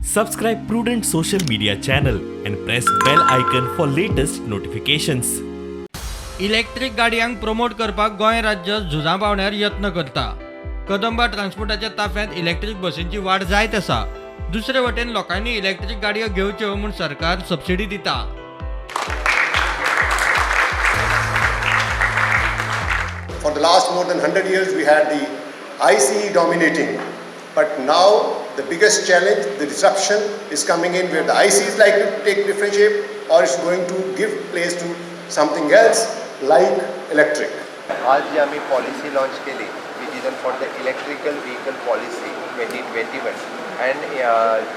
Subscribe Prudent social media channel and press bell icon for latest notifications. Electric गाडयांक promote करपाक गोंय राज्य झुजां पावण्यार यत्न करता. कदंबा ट्रान्सपोर्टाच्या ताफ्यांत इलेक्ट्रीक बसींची वाड जायत आसा. दुसरे वटेन लोकांनी इलेक्ट्रीक गाडयो घेवच्यो म्हूण सरकार सबसिडी दिता. For the last more than 100 years, we had the ICE dominating. But now, the biggest challenge, the disruption is coming in where the ICE is likely to take different shape or it's going to give place to something else like electric. आज जी आमी policy launch केली, which is for the electrical vehicle policy 2021 and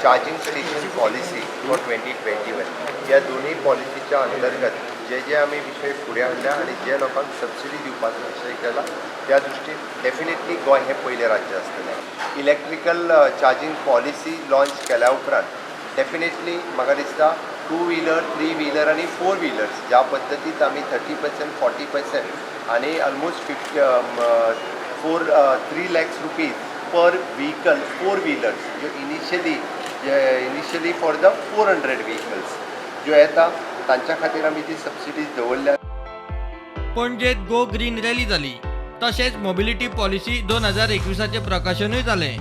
charging station policy for 2021, ह्या दोन्ही पॉलिसीच्या अंतर्गत जे जे आमी विशय फुडें हाडल्या आनी जे लोकांक सबसिडी दिवपाचो विशय केला, त्या दृश्टीन डेफिनेटली गोंय हें पयलें राज्य आसतलें. इलेक्ट्रिकल चार्जींग पॉलिसी लॉन्च केल्या उपरांत डेफिनेटली म्हाका दिसता टू व्हिलर, थ्री व्हिलर आनी फोर व्हिलर्स ज्या पद्दतीत आमी 30%, 40% आनी almost 54 3 lakhs rupees per vehicle, four wheelers, ज्यो initially J initially for the 400 vehicles ज्यो येता, तांच्या खातीर आमी ती सबसिडीज दवरल्या. पणजेत गो ग्रीन रॅली जाली, तशेंच मोबिलिटी पॉलिसी 2021चें प्रकाशनूय जालें.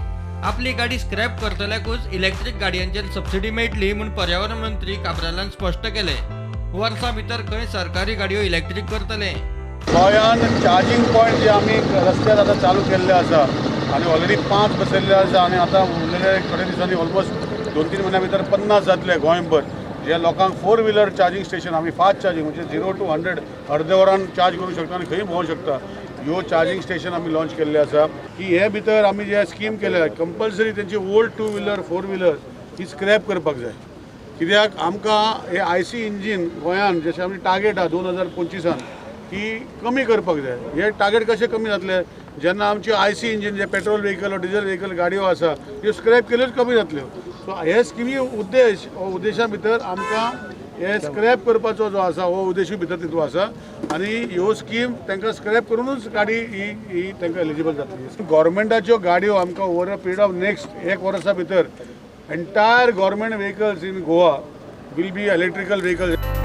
आपली गाडी स्क्रॅप करतल्याकूच इलेक्ट्रीक गाडयांचेर सबसिडी मेळटली म्हूण पर्यावरण मंत्री काब्रालान स्पश्ट केलें. वर्सा भितर खंय सरकारी गाडयो इलेक्ट्रीक करतले. गोंयान चार्जींग पॉयंट जे आमी रस्त्यार आतां चालू केल्ले आसा आनी ऑलरेडी पांच बसयल्ले आसा आनी आतां उरलेले थोड्या दिसांनी ऑलमोस्ट 2-3 म्हयन्या भितर 50 जातले गोंयभर. जे लोकांक फोर व्हिलर चार्जींग स्टेशन, आमी फास्ट चार्जींग, म्हणजे 0 टू 100 अर्दे वरान चार्ज करूंक शकता आनी खंय भोंवंक शकता, ह्यो चार्जींग स्टेशन आमी लॉन्च केल्ले आसा की हे भितर आमी जे स्कीम केल्या, कंपल्सरी तेंची old two wheeler, four wheeler ही स्क्रॅप करपाक जाय. कित्याक आमकां हे आयसी इंजीन गोंयान जशें आमी टार्गेट आहा 2025आन की कमी करपाक जाय. हे टार्गेट कशें कमी जातले? जेन्ना आमची आयसी इंजीन जे पेट्रोल व्हेकल, डिझल व्हेकल गाडयो आसा, त्यो स्क्रॅप केल्योच कमी जातल्यो. सो हे स्किमी उद्देश, हो उद्देशा भितर आमकां हे स्क्रॅप करपाचो जो आसा, हो उद्देशूय भितर तितून आसा आनी ह्यो स्कीम तांकां स्क्रॅप करुनूच गाडी ही ही तांकां एलिजिबल जातली. गव्हर्मेंटाच्यो गाडयो आमकां over a period of next एक वर्सा भितर entire government vehicles in Goa will be electrical vehicles.